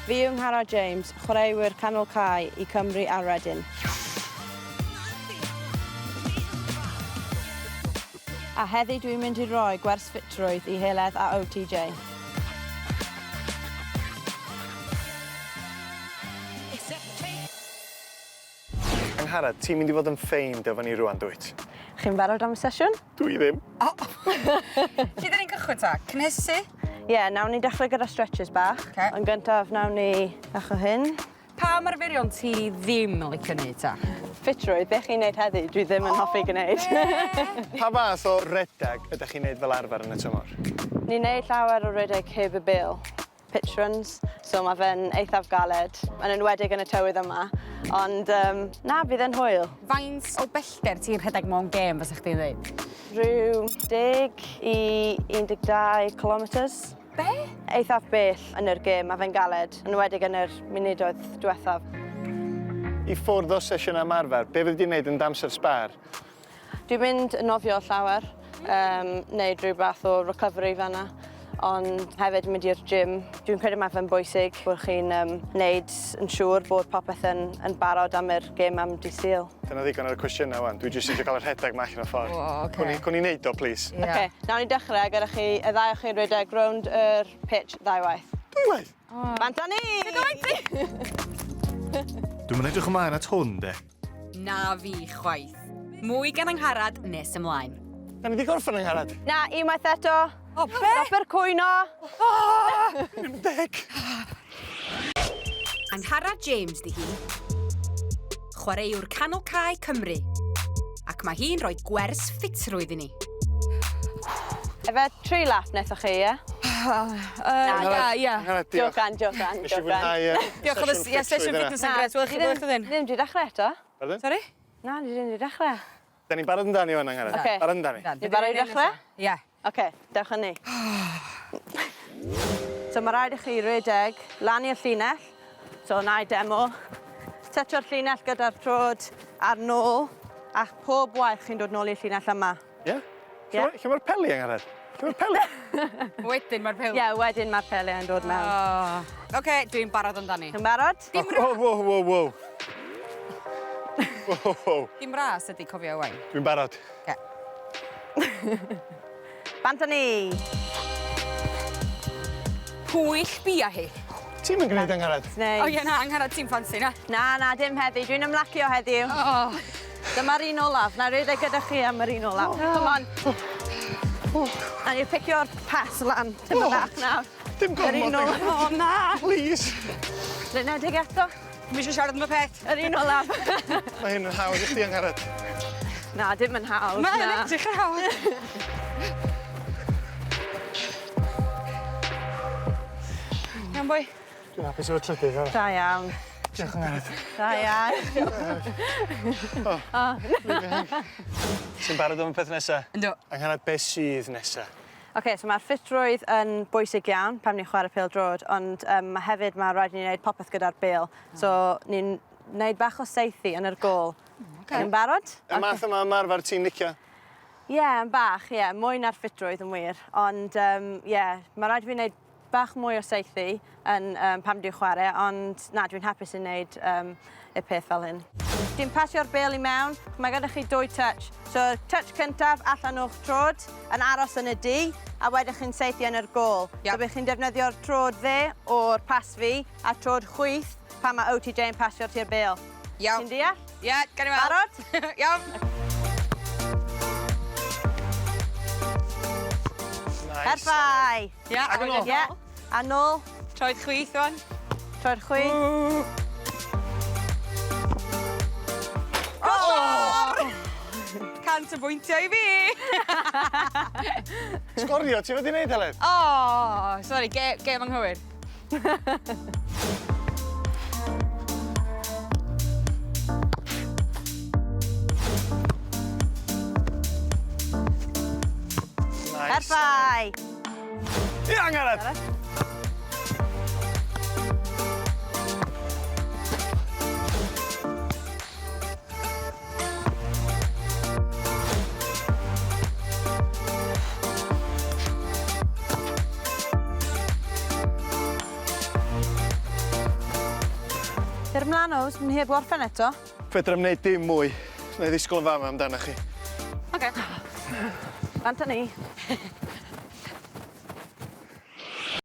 Fi yw Ngharad James, chwaraewyr canol cae i Cymru a Reading. A heddi dwi'n mynd i roi gwers ffitrwydd i Heledd a OTJ. Angharad, ti'n mynd i fod yn ffeind efo ni rwan, dwyt? Chi'n barod am y sesiwn? Dwi ddim. O! Lle 'dan ni'n cychwyn ta? Cynhesu? Ie, yeah, nawn ni dechrau gyda stretches bach. Okay. Yn gyntaf, nawn ni bach o hyn. Pa ymarferion ti ddim yn licio neud ta? Ffitrwydd, be chi'n neud heddi, dwi ddim yn hoffi gwneud. Pa fath o redeg ydych chi'n neud fel arfer yn y tymor? Ni'n neud llawer o redeg heb y bêl, pitch runs, so mae fe'n eithaf galed, yn enwedig yn y tywydd yma, ond um, na, bydd e'n hwyl. Faint o bellter ti'n rhedeg mewn gêm fysa chdi'n ddeud? Rhyw 10 i 12 kilometres. Be? Eithaf bell yn yr gêm, mae fe'n galed, yn enwedig yn yr munudoedd diwethaf. I ffwrdd o sesiynau ymarfer, be fyddi di'n neud yn dy amser sbâr? Dwi'n mynd yn nofio llawer, um, neud rhyw fath o recovery fanna, ond hefyd mynd i'r gym. Dwi'n credu mae fe'n bwysig bod chi'n um, neud yn siŵr bod popeth yn, yn barod am yr gêm am dydd Sul. Dyna ddigon ar y cwestiynau wan. Dwi jyst eisiau cael y rhedeg ma allan o'r ffordd. O, oce. Cwn i, cwn i neud o, please. Ie. Oce, nawn ni dechrau gyda chi, y ddau o chi'n rhedeg rownd yr pitch ddau waith. Dwywaith? Bant â ni! Dwi'm yn edrych ymlaen at hwn, de. Na fi chwaith. Mwy gan Angharad nes ymlaen. Da ni 'di gorffen Angharad. Na, unwaith eto. O, be? Stopio'r cwyno. 50! Angharad James 'di hi. Chwaraewr canol cae Cymru. Ac mae hi'n rhoi gwers ffitrwydd i ni. Efe tri lap nethoch chi, ie? Na, ia. Angharad, diolch. Jocan, jocan, Nes i jocan. fwynhau y Diolch am y ie, sesiwn fitness yn grêt. Welch chi, welch chi ddim. Ddim 'di dechrau eto. Pardon? Sori? Na, ni ddim 'di dechrau. Da ni'n barod amdani wan, Angharad. Ocê. Barod amdani. Ni barod i ddechrau? Ie. Oce, dewch â ni. So mae rhaid i chi redeg lan i'r llinell. So na i demo. Tytio'r llinell gyda'r trod a'r nôl. A pob waith chi'n dod nôl i'r llinell yma. Ie? Ie. Lle mae'r peli, Angharad? Lle mae'r peli? Wedyn mae'r peli. Ie, wedyn mae'r peli yn dod mewn. Oh. Oce, dwi'n barod amdani. Chi'n barod? Dim, Oh, wow, wow, wow. Wow, wow. dim ras ydi cofio Owain. Dwi'n barod. Oce. Bant â ni! Pwyll bia hi. Ti'm yn gwneud Angharad? Neis. O ie, na, Angharad, ti'n ffansi, na? Na, na, dim heddi. Dwi'n ymlacio heddiw. Oh. Dyma'r un olaf. Na i redeg gyda chi am yr un olaf. Come on. Na ni picio'r pas lan. Tipyn bach nawr. Dim Yr un gormod. olaf. O, na! Please. Rhedeg eto. Dwi eisiau siarad am y peth. Yr un olaf. Mae hyn yn hawdd i chdi, Angharad. Na, dim yn hawdd. Mae'n na. edrych yn hawdd. Iawn, boi. Dwi'n hapus efo trydydd, Angharad. Da iawn. Diolch, Angharad. Da iawn. Ti'n barod am y peth nesa? Yndw. Angharad, be sydd nesa? Oce, so mae'r ffitrwydd yn bwysig iawn pan ni'n chwarae pêl-droed, ond um, mae hefyd mae rhaid i ni wneud popeth gyda'r bêl. So ni'n wneud bach o saethu yn yr gôl. Ocê. Chi'n barod? Y math yma o ymarfer ti'n licio? Ie, yeah, yn bach, ie. Yeah, mwy na'r ffitrwydd yn wir. Ond, ie, um, yeah, mae rhaid i fi wneud bach mwy o saethu yn um, pam dwi'n chwarae, ond na, dwi'n hapus i wneud um, y peth fel hyn. Dwi'n pasio'r bêl i mewn, mae gyda chi dwy touch. So, touch cyntaf allan o'ch trod, yn aros yn y du, a wedyn chi'n saethu yn yr gôl. Iawn. So, bydd chi'n defnyddio'r trod dde o'r pas fi, a trod chwith pan mae OTJ yn pasio'r ti'r bêl. Iawn. Ti'n deall? Ie, gawn ni weld. Barod? Iawn. Nice. Perffaith! Ie, Ac yn ôl. Ie, a nôl, Troed chwith wan. troed chwith. Oh! 100 o bwyntiau i fi! Sgorio, ti wedi wneud, Heledd? Oh, sorry, gêm anghywir. Nice. Perffaith! Ia, Angharad! Der mlaen Ows, ni heb orffen eto. Fedra i'm neud dim mwy. Na i ddisgwyl yn fama amdanoch chi. Oce. Bant â ni.